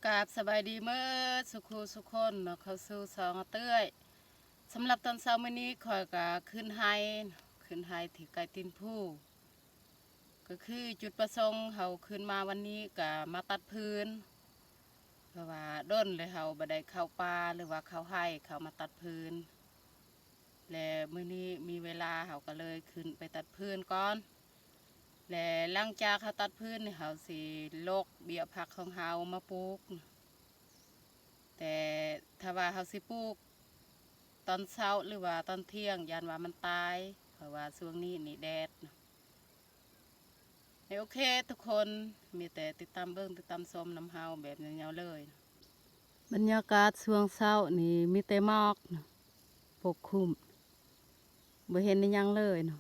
ກາບສະບາຍດີເໝິດສູ່ຄູ່ສູ່ຄົນເນາະ ເຂົ້າສູ່ຊ່ອງອາເຕື້ອຍ. ສຳລັບຕອນເຊົ້າມື້ນີ້ ຂ້ອຍກະຂຶ້ນໄຮ່ ຂຶ້ນໄຮ່ທີ່ໃກ້ຕີນພູ. ກໍຄືຈຸດປະສົງເຮົາຂຶ້ນມາວັນນີ້ກະມາຕັດຟືນ ເພາະວ່າດົນແລ້ວເຮົາບໍ່ໄດ້ເຂົ້າປ່າ ຫຼືວ່າເຂົ້າໄຮ່ ເຂົ້າມາຕັດຟືນ ແລະ ມື້ນີ້ມີເວລາເຮົາກໍເລີຍຂຶ້ນໄປຕັດຟືນກ່ອນ ແລະ ຫຼັງຈາກເຮົາຕັດຟືນນີ້ ເຮົາຊິລົກເບ້ຍຜັກຂອງເຮົາມາປູກ. ແຕ່ຖ້າວ່າເຮົາຊິປູກຕອນເຊົ້າ ຫຼືວ່າຕອນທ່ຽງ ຢ້ານວ່າມັນຕາຍ ເພາະວ່າຊ່ວງນີ້ນີ້ແດດ. ໂອເຄທຸກຄົນ ມີແຕ່ຕິດຕາມເບິ່ງ ຕິດຕາມຊົມນຳເຮົາແບບຍາວໆເລີຍ. ບັນຍາກາດຊ່ວງເຊົ້ານີ້ມີແຕ່ໝອກປົກຄຸມ ບໍ່ເຫັນອີ່ຫຍັງເລີຍເນາະ.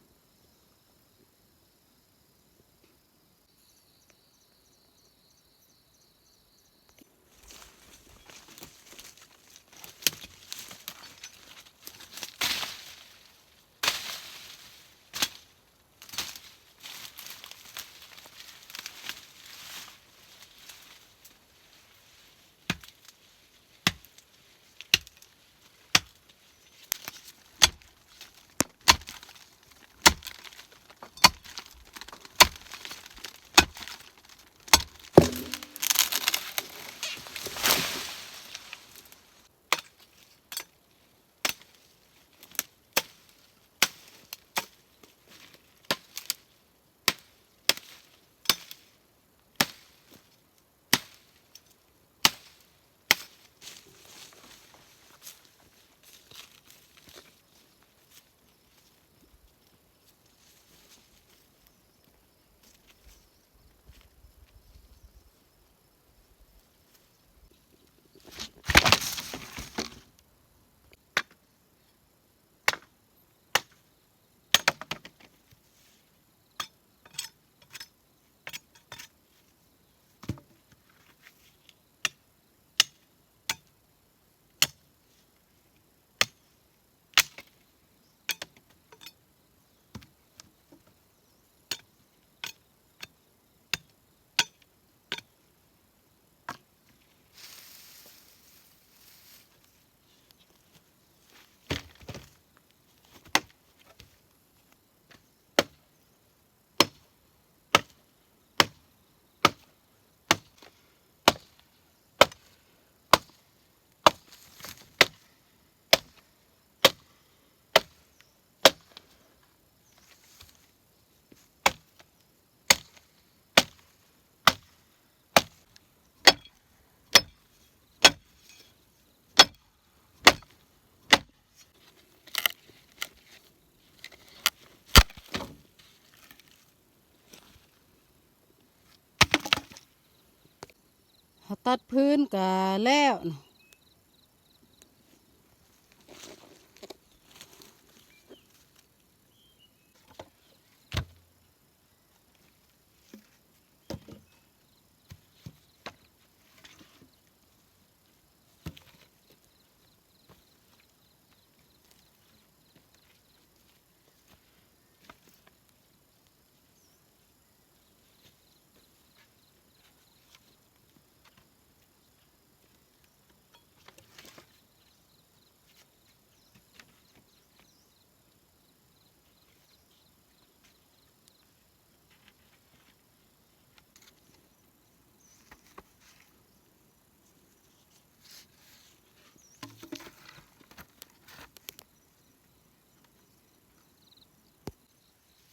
ເຮົາຕັດຟືນກະແລ້ວ.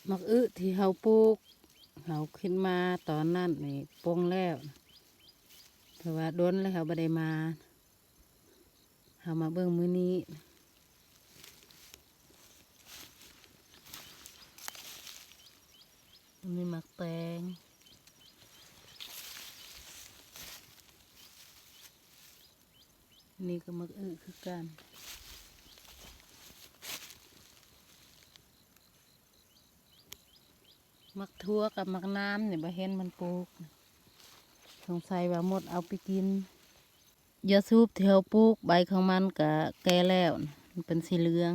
ໝາກອຶທີ່ເຮົາປູກ ເຮົາຂຶ້ນມາຕອນນັ້ນນີ້ປົງແລ້ວ ເພາະວ່າດົນແລ້ວເຮົາບໍ່ໄດ້ມາ. ເຮົາມາເບິ່ງມື້ນີ້ ມີໝາກແຕງ ນີ້ກໍໝາກອຶຄືກັນ. ໝາກຖົ່ວກັບໝາກໜາມນີ້ບໍ່ເຫັນມັນປູກ ສົງໄສວ່າມົດເອົາໄປກິນ. ຢາສູບທີ່ເຮົາປູກໃບຂອງມັນກະແກ່ແລ້ວ ມັນເປັນສີເຫຼືອງ.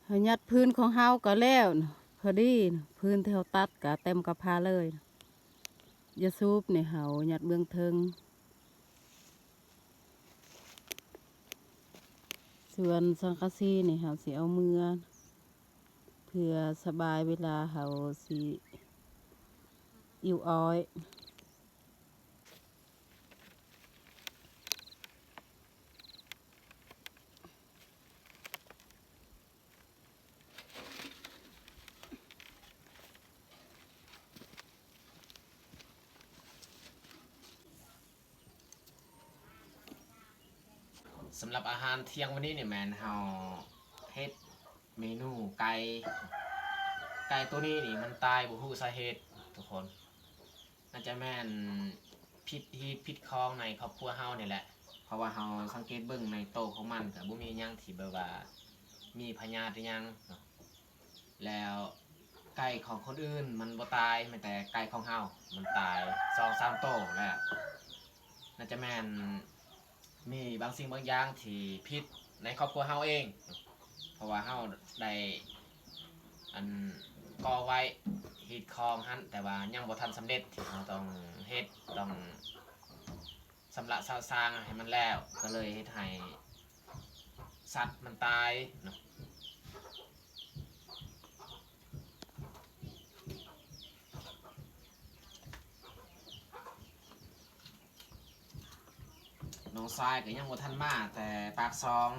ເຮົາຍັດຟືນຂອງເຮົາກໍແລ້ວ. ພໍດີ ພື້ນທີ່ເຮົາຕັດກະເຕັມກະພາເລີຍ. ຢາສູບນີ້ເຮົາຍັດເບື້ອງເທິງ, ສ່ວນສັງກະສີນີ້ເຮົາຊິເອົາເມືອ ເພື່ອສະບາຍເວລາເຮົາຊິອິ້ວອ້ອຍ. ສຳລັບອາຫານທ່ຽງວັນນີ້ນີ້ແມ່ນເຮົາເຮັດເມນູໄກ່. ໄກ່ໂຕນີ້ນີ້ມັນຕາຍບໍ່ຮູ້ສາເຫດທຸກຄົນ. ໜ້າຈະແມ່ນຜິດຮີດຜິດຄອງໃນຄອບຄົວເຮົານີ້ແຫຼະ, ເພາະວ່າເຮົາສັງເກດເບິ່ງໃນໂຕຂອງມັນກະບໍ່ມີຫຍັງທີ່ແບບວ່າມີພະຍາດອີ່ຫຍັງເນາະ. ແລ້ວໄກ່ຂອງຄົນອື່ນມັນບໍ່ຕາຍ, ແມ່ນແຕ່ໄກ່ຂອງເຮົາມັນຕາຍສອງສາມໂຕແລ້ວ. ໜ້າຈະແມ່ນ ມີບາງສິ່ງບາງຢ່າງທີ່ຜິດໃນຄອບຄົວເຮົາເອງ, ເພາະວ່າເຮົາໄດ້ ອັນ ກໍ່ໄວ້ຮີດຄອງຫັ້ນ ແຕ່ວ່າຍັງບໍ່ທັນສຳເລັດ ທີ່ເຮົາຕ້ອງເຮັດ ຕ້ອງຊຳລະສະສາງໃຫ້ມັນແລ້ວ ກໍເລີຍເຮັດໃຫ້ສັດມັນຕາຍເນາະ. ນ້ອງຊາຍກໍຍັງບໍ່ທັນມາແຕ່ປາກຊ່ອງ,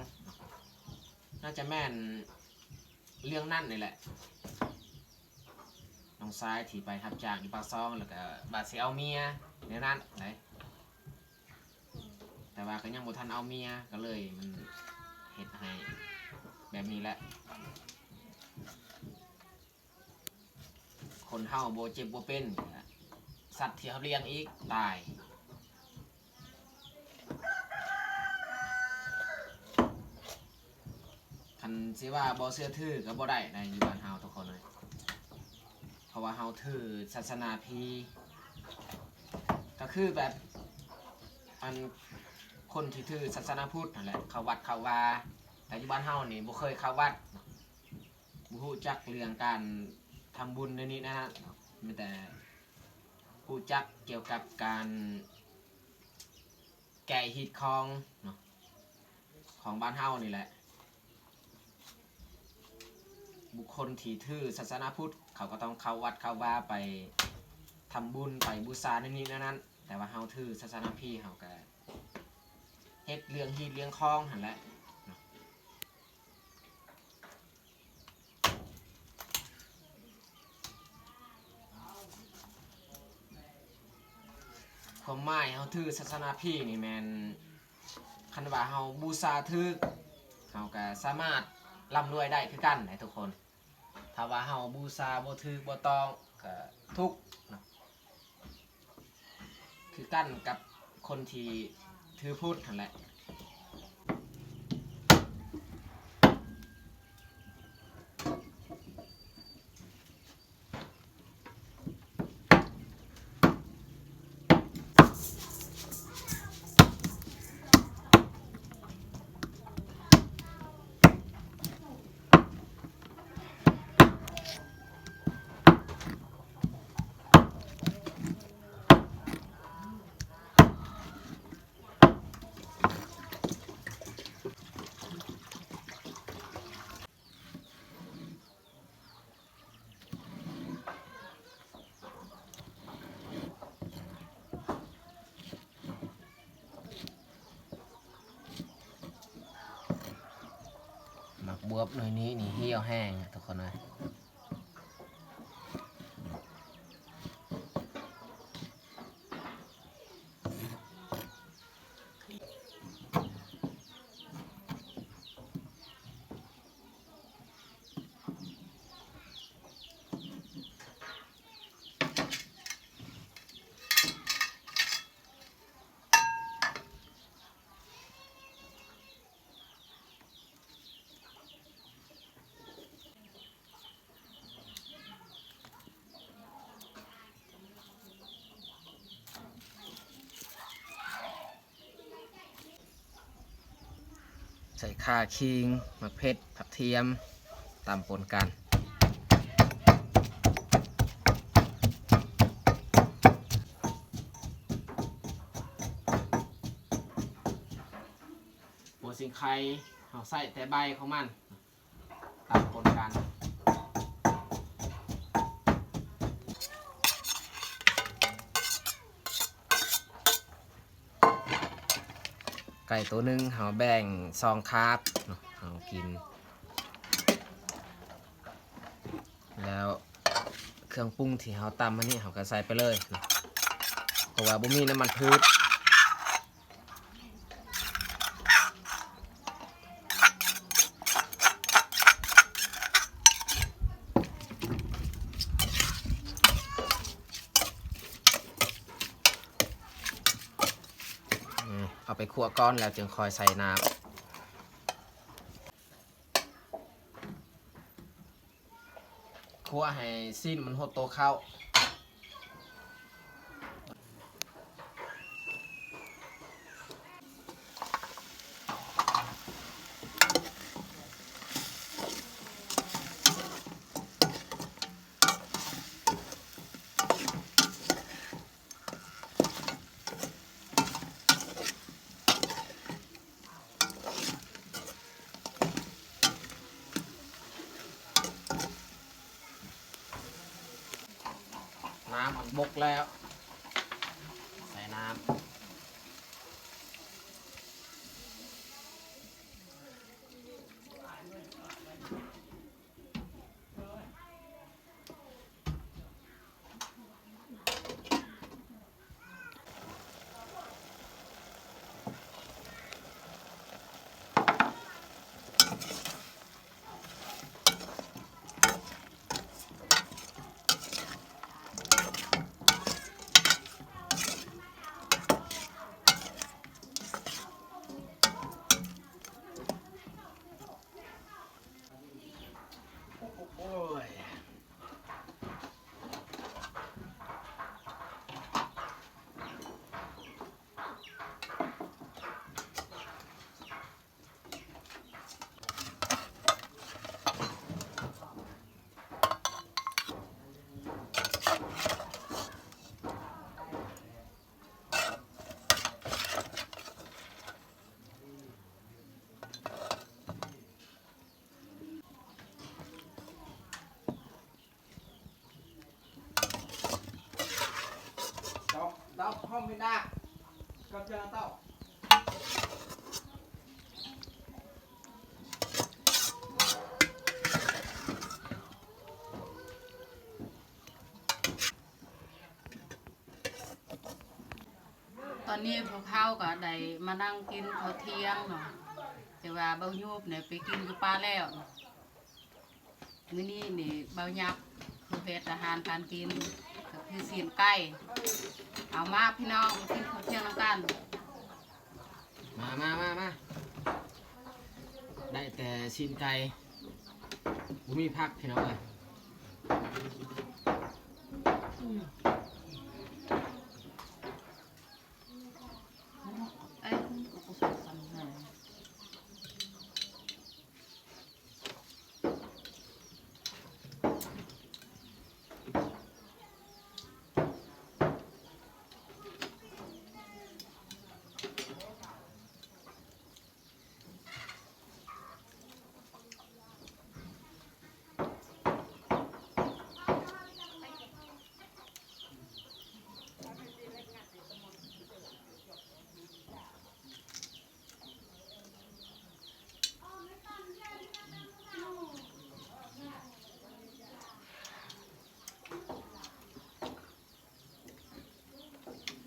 ໜ້າຈະແມ່ນເລື່ອງນັ້ນນີ້ແຫຼະ. ນ້ອງຊາຍທີ່ໄປຮັບຈ້າງຢູ່ປາກຊ່ອງ ແລ້ວກໍວ່າຊິເອົາເມຍແນວນັ້ນໃດ, ແຕ່ວ່າກໍຍັງບໍ່ທັນເອົາເມຍ ກໍເລີຍມັນເຮັດໃຫ້ແບບນີ້ແຫຼະ. ຄົນເຮົາບໍ່ເຈັບບໍ່ເປັນ ສັດທີ່ເຮົາລ້ຽງອີກຕາຍ. ຄັນຊິວ່າບໍ່ເຊື່ອຖືກໍບໍ່ໄດ້ໃດ ຢູ່ບ້ານເຮົາທຸກຄົນເອີຍ, ເພາະວ່າເຮົາຖືສາສະໜາພີ ກໍຄືແບບ ອັນ ຄົນທີ່ຖືສາສະໜາພຸດຫັ້ນແຫຼະ ເຂົ້າວັດເຂົ້າວາ, ແຕ່ຢູ່ບ້ານເຮົານີ້ບໍ່ເຄີຍເຂົ້າວັດ ບໍ່ຮູ້ຈັກເລື່ອງການທຳບຸນໃນນີ້ນັ້ນ, ມີແຕ່ຮູ້ຈັກກ່ຽວກັບການແກະຮີດຄອງເນາະ ຂອງບ້ານເຮົານີ້ແຫຼະ. ບຸກຄົນທີ່ຖືສາສະໜາພຸດ ເຂົາກໍຕ້ອງເຂົ້າວັດເຂົ້າວາ ໄປທຳບຸນ ໄປບູຊາໃນນີ້ໃນນັ້ນ, ແຕ່ວ່າເຮົາຖືສາສະໜາພີ ເຮົາກໍເຮັດເລື່ອງຮີດເລື່ອງຄອງຫັ້ນແຫຼະເນາະ. ຄວາມໝາຍເຮົາຖືສາສະໜາພີນີ້ແມ່ນ ຄັນວ່າເຮົາບູຊາຖືກ ເຮົາກໍສາມາດລ່ຳລວຍໄດ້ຄືກັນໃດທຸກຄົນ. ຖ້າວ່າເຮົາບູຊາບໍ່ຖືກບໍ່ຕ້ອງ ກໍທຸກເນາະ. ຄືກັນກັບຄົນທີ່ຖືພຸດຫັ້ນແຫຼະ. ໝາກບວບໜ່ວຍນີ້ນີ້ຫ່ຽວແຮງທຸກຄົນເອີຍ. ໃສ່ຂ່າ, ຂີງ, ໝາກເຜັດ, ຜັກທຽມ ຕຳປົນກັນ. ຊິງໄຄ ເຮົາໃຊ້ແຕ່ໃບຂອງມັນ ຕຳປົນກັນ. ໄກ່ໂຕໜຶ່ງເຮົາແບ່ງສອງຄາບເນາະ ເຮົາກິນ ແລ້ວເຄື່ອງປຸງທີ່ເຮົາຕຳອັນນີ້ເຮົາກໍໃສ່ໄປເລີຍເນາະ ເພາະວ່າບໍ່ມີນ້ຳມັນພືດ. ເອົາໄປຂົ້ວກ່ອນ ແລ້ວຈຶ່ງຄ່ອຍໃສ່ນ້ຳ. ຂົ້ວໃຫ້ຊີ້ນມັນຫົດໂຕເຂົ້າ. ນ້ຳມັນບົກແລ້ວ ໃສ່ນ້ຳ. ໂອ້ຍ ຕອນນີ້ພວກເຮົາກໍໄດ້ມານັ່ງກິນເຂົ້າທ່ຽງເນາະ ແຕ່ວ່າເບົາຍູບນີ້ໄປກິນຢູ່ປ່າແລ້ວ. ມື້ນີ້ນີ້ເບົາຍັບຄືເຮັດອາຫານການກິນ ກໍຄືຊີ້ນໄກ່. ເອົາມາພີ່ນ້ອງ ມາກິນເຂົ້າທ່ຽງນຳກັນ. ມາ ມາ ມາ ມາ ໄດ້ແຕ່ຊີ້ນໄກ່ ບໍ່ມີຜັກພີ່ນ້ອງເອີຍ. ເອີຍ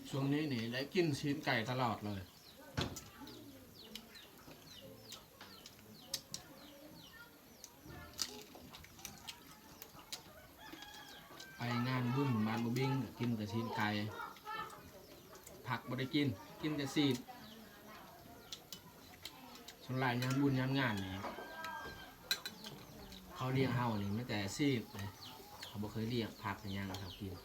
ຊ່ວງນີ້ນີ້ໄດ້ກິນຊີ້ນໄກ່ຕະຫຼອດເລີຍ. ໄປງານບຸນບ້ານບໍ່ບິງ ກໍກິນແຕ່ຊີ້ນໄກ່ ຜັກບໍ່ໄດ້ກິນ ກິນແຕ່ຊີ້ນ. ສ່ວນຫຼາຍຍາມບຸນຍາມງານນີ້ ເຂົາລ້ຽງເຮົານີ້ມີແຕ່ຊີ້ນເດ້ ເຂົາບໍ່ເຄີຍລ້ຽງຜັກອີ່ຫຍັງໃຫ້ເຮົາກິນ. ເ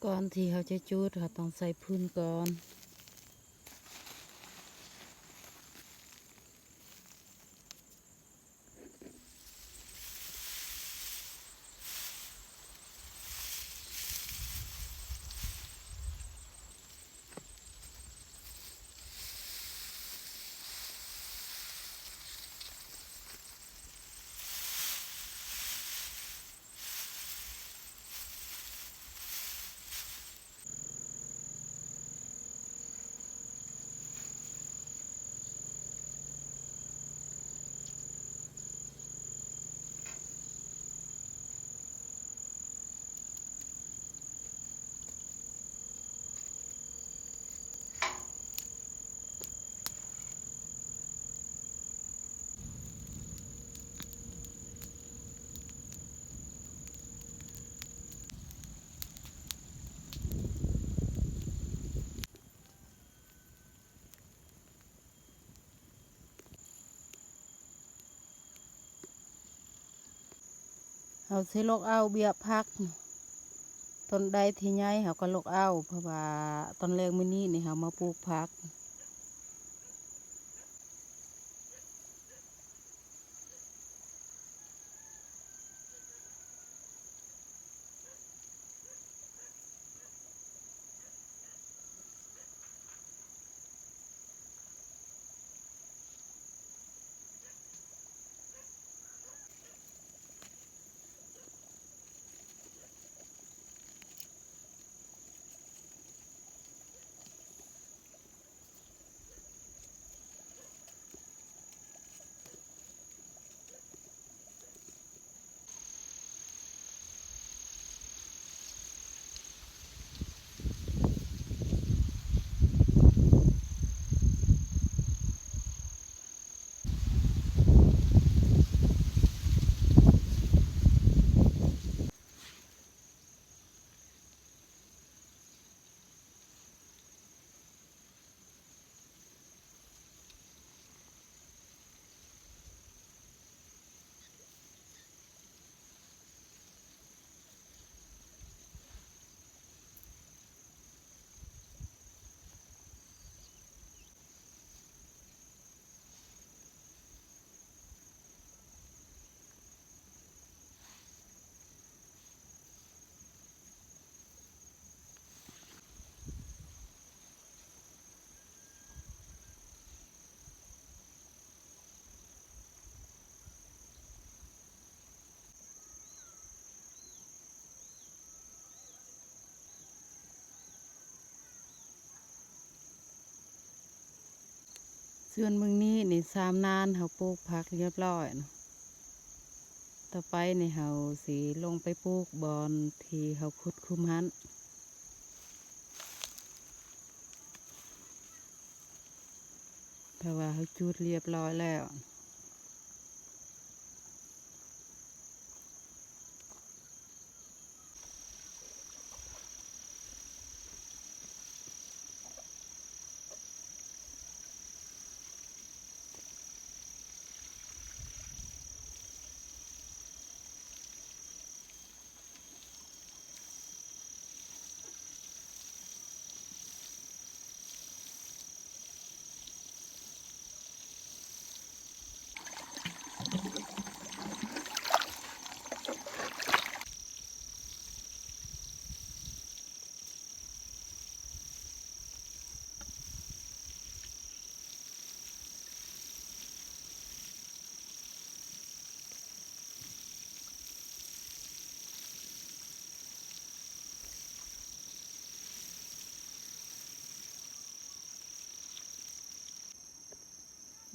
ກ່ອນທີ່ເຮົາຈະຈູດ ເຮົາຕ້ອງໃສ່ຟືນກ່ອນ. ເຮົາຊິລົກເອົາເບ້ຍຜັກ ຕົ້ນໃດທີ່ໃຫຍ່ເຮົາກໍລົກເອົາ ເພາະວ່າຕອນແລງມື້ນີ້ນີ້ເຮົາມາປູກຜັກ. ສ່ວນເບື້ອງນີ້ນີ້ ຊາມນານເຮົາປູກຜັກຮຽບຮ້ອຍເນາະ. ຕໍ່ໄປນີ້ເຮົາຊິລົງໄປປູກບ່ອນທີ່ເຮົາຂຸດຂຸມຫັ້ນ. ເພາະວ່າເຮົາຈູດລຽບຮ້ອຍແລ້ວ.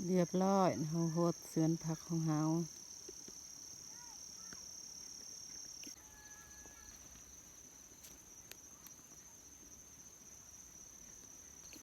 ລຽບຮ້ອຍ ເຮົາຫົດສວນຜັກຂອງເຮົາ.